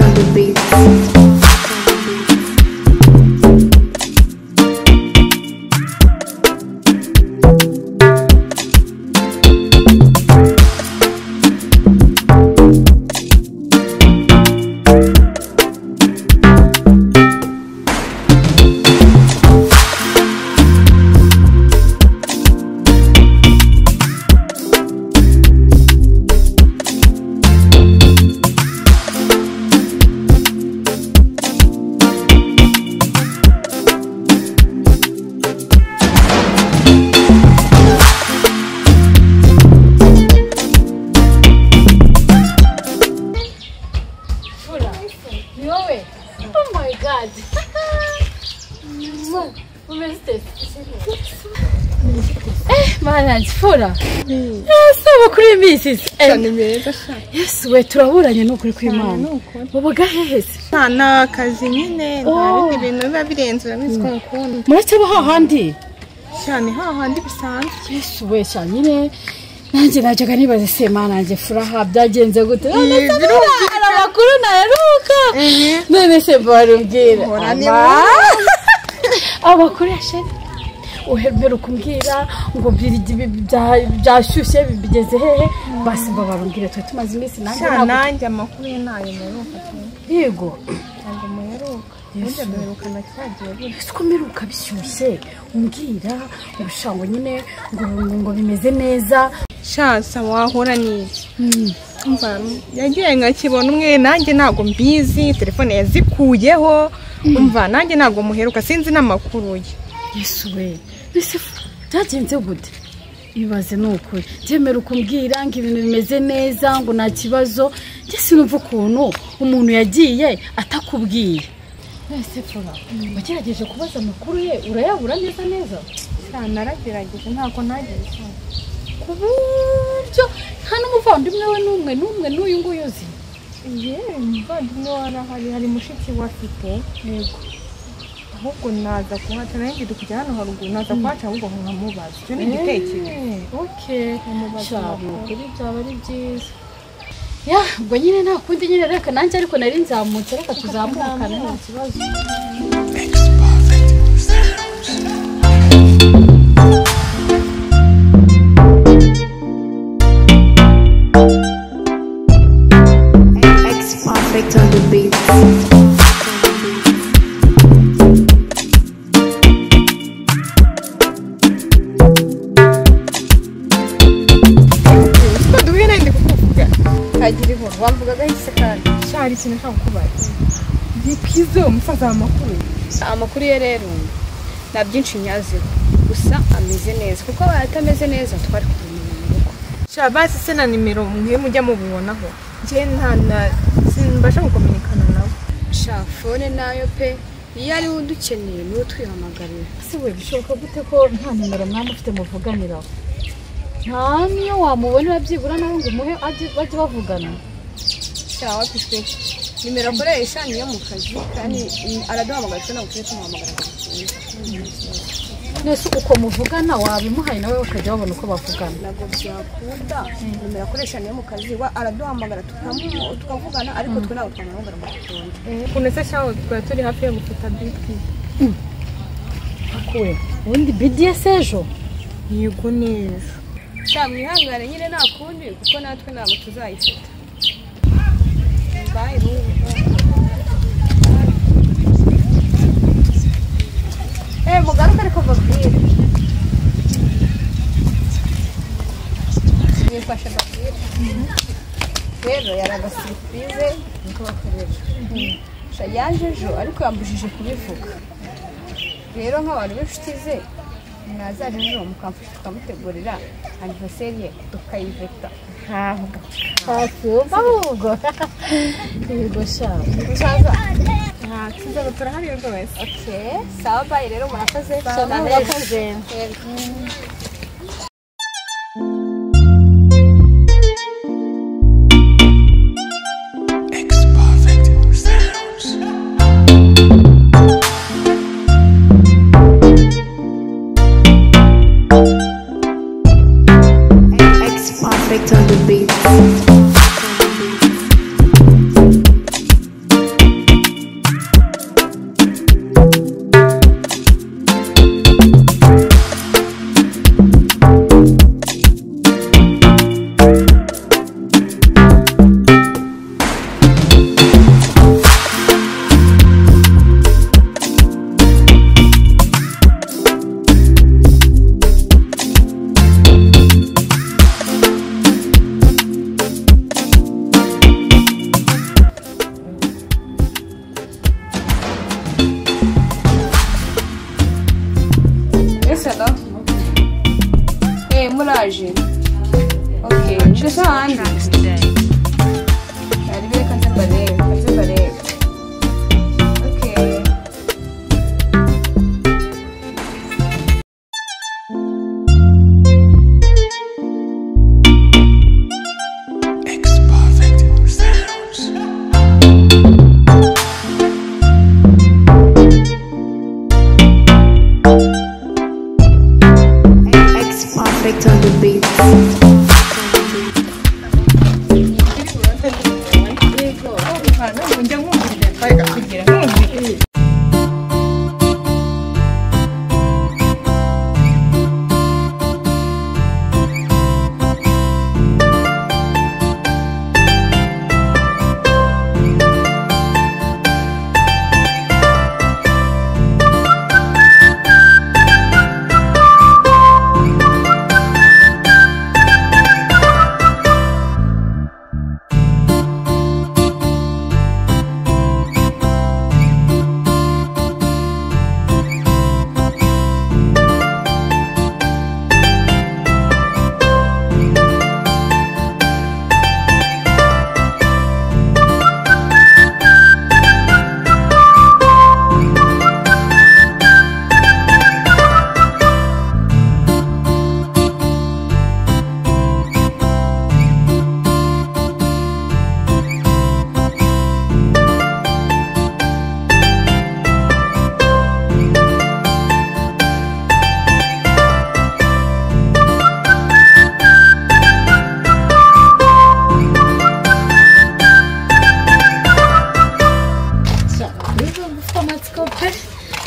on the beat. Oh my God! Mana Fura. Yesu bakuri iminsi. Yesu we turaburanye n'ukuri kw'Imana. Wabaga hehe se? Nta kazi nyine, nta bindi bintu biba birenze urabizi ko ngukunda. Muretse hahandi? Cyane hahandi bisanzwe. Yesu we cyane nyine. Nanjye najyaga nibaza se Mana nanjye Furaha byagenze gute? Amakuru naheruka. None se barumbwira. Amakuru ya sheri. Uhembera kumbwira ngo byashyushye bigeze hehe basi mbabarumbwire twe tumaze iminsi nanjye nanjye amakuru ye nayo meruka. Yego ntabwo muheruka. Burya duheruka na cyagiye burya. Siko mperuka bishyushye umbwira ubushango nyine ngo bimeze neza. Shansa wahora n'iki? Umva yagiye nkakibona umwe nanjye ntabwo mbizi telefone yazikuyeho umva nanjye ntabwo muheruka sinzi n'amakuru ye. Yesu we bise byagenze gute? Ibaze nukuri byemera ukumbwira ngo ibintu bimeze neza ngo nta kibazo njye sinumva ukuntu umuntu yagiye atakubwiye. Ese Fura wagerageje kubaza amakuru ye urayabura neza neza? Naragerageje ntabwo ntagize ku buryo nta n'umuvandimwe we n'umwe n'umwe n'uyu nguyu uzi. Yewe umuvandimwe warahari hari mushiki we afite. Yego ahubwo naza kuhaca nanjye ndi kujya hano haruguru naza kuhaca ahubwo nkamubaza icyo ni igitekerezo. Okay kuri byaba ari byiza. Ya ubwo nyine nta kundi nyine reka nanjye ariko nari nzamutse reka tuzamukane nta kibazo. X perfect on the beat. Wamvugaga hise kandi cyari ikintu nshaka kukubaza. Bikwize umusaza amakuru. Amakuru ye rero nta byinshi nyaziho gusa ameze neza kuko abaye atameze neza twari kubimenya mu rugo. Sha basi se na nimero mwe mujya mubibonaho njye nta na simbasha gukominikana nawe. Sha phone nayo pe iyo ari udukeneye niwe twihamagarira. Se we bishoboka gute ko nta nimero mwamufite muvuganiraho? Nta niyo wamubonera byibura nawe ngo umuhe bajye bavugana. Sawa pe nimero akoresha niyo mu kazi kandi araduhamagara twe ntabwo tujya tumuhamagara. Nese uko muvugana wabimuhaye nawe bakajya babona uko bavugana. Ntabwo byakunda nimero akoresha niyo mu kazi wa araduhamagara tukavugana ariko twe ntabwo twamuhamagara ngo dukunde. Ukuntu se shaho twari turi hafi yo gufata BP. Akuwe ubundi BDS ejo? Yego neza. Sha mwihangane nyine nta kundi kuko natwe ntabwo tuzayifata. Bye. Mugaruka ariko babwire. Nifashe babwire. Rero yaraga surprise niko bakorera. Sha yaje ejo ariko yambujije kubivuga. Rero nk'abantu b'inshuti ze mwazaje ejo mukamfasha tukamutegurira anniversaire ye tukayiveta. Ntabwo. Ahubwo. Yego sha. Musaza. Tuzaza turahari rwose. Okay, sawa bye rero murakoze. Murakoze. X perfect sounds. X perfect on the beat. uraje? Okay, ngeze ahandi. Ari reka nze mbarebe, nze mbarebe. Okay. X-Perfect Sounds. X perfect on the beat. Njya nkumva twajyaga kugira nkumva.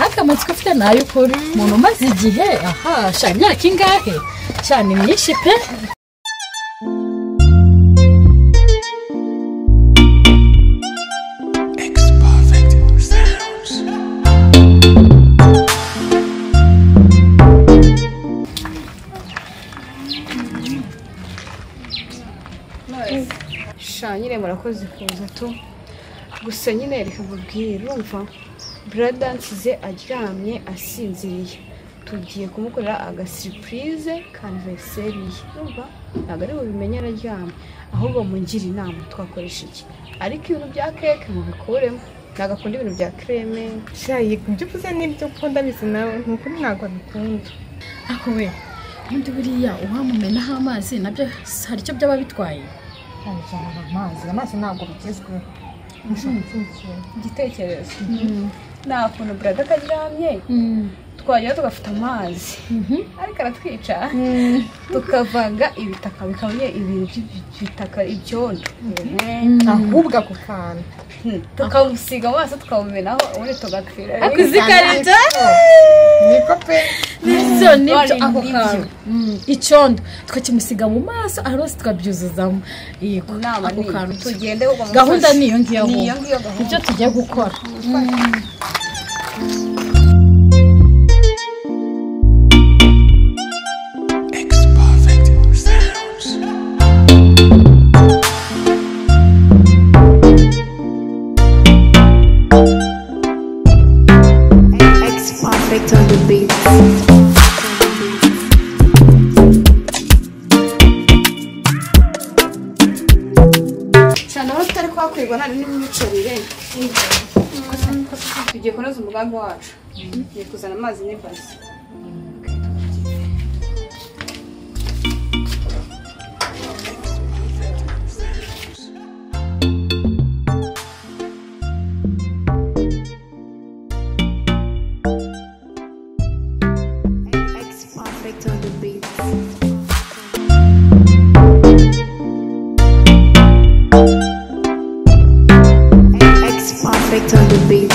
Ariko amatsiko ufite nayo ukuri umuntu umaze igihe aha sha imyaka ingahe cyane myinshi pe. X-Perfect Sounds. Sha nyine murakoze kuza tu. Gusa nyine reka mbabwire, urumva brother nsize aryamye asinziriye, tugiye kumukorera aga surprise k'anniversaire ye. Urumva ntabwo ari bubimenye araryamye, ahubwo mungire inama twakoresha iki? Ariko ibintu bya keke mubikuremo, ntabwo akunda ibintu bya creme. Sha yego ibyo uvuze nibyo ukunda bizi nawe, nukuri ntabwo abikunda. Ako we ubundi buriya uwamumenaho amazi nabyo hari icyo byaba bitwaye? Cyane cyane amazi, amazi ntabwo bigezweho. Igitekerezo nta kuntu brother akaryamye twagera tugafata amazi ariko aratwica, tukavanga ibitaka bikaba ibintu by'ibitaka ibyondo, ahubwo ako kantu tukamusiga mu maso tukamumenaho ubundi tugapfira. Akuzikarita niko pe nibyo nibyo ako kantu icyondo tukakimusiga mu maso arose tukabyuzuzamo. Yego ako kantu tugende gahunda niyo ngiyo ibyo tugiye gukora. X-Perfect Sounds. X perfect on the beat. Cyane aho tutari kwakwirwa nta n'imyicarire. Tugiye kunoza umugambi wacu, tugiye kuzana amazi n'ibase. X perfect on the beat. X perfect on the beat.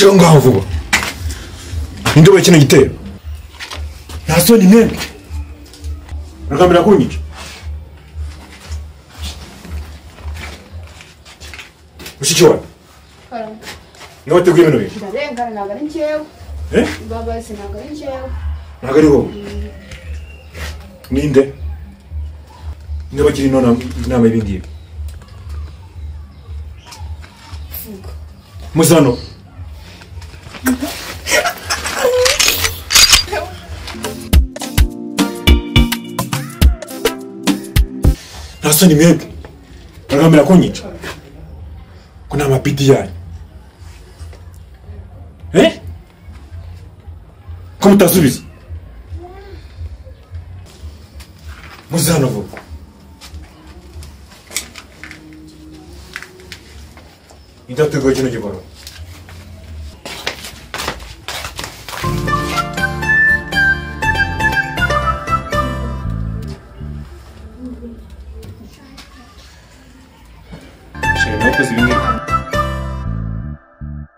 Shira ngaho vuba. Ninde wabaye kino gitero? Nta soni mwebwe. Muragambira kunyica. Mushiki wawe. Niwe wateguye bino bintu. Ndarengana ntabwo ari njyewe. Eh? Imbabazi ntabwo ari njyewe. Ntabwo ari wowe. Ninde? Ninde wagira inama y'ibi ngibi? Muzano. Nta soni mwebwe. Muragambira kunyica. Ko nta mapidi yanyu. Eh? Ko mutasubiza? Muzano vuba. Ninde kino gikorwa? Sheri nakoze ibi ngibi.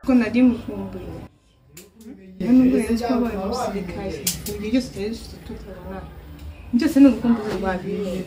Ko nari mukumbuye. Nubwo rero twabaye umusirikare, ibyo byose twari dufite tutabona. Byose ni urukumbuzi rwa bibi.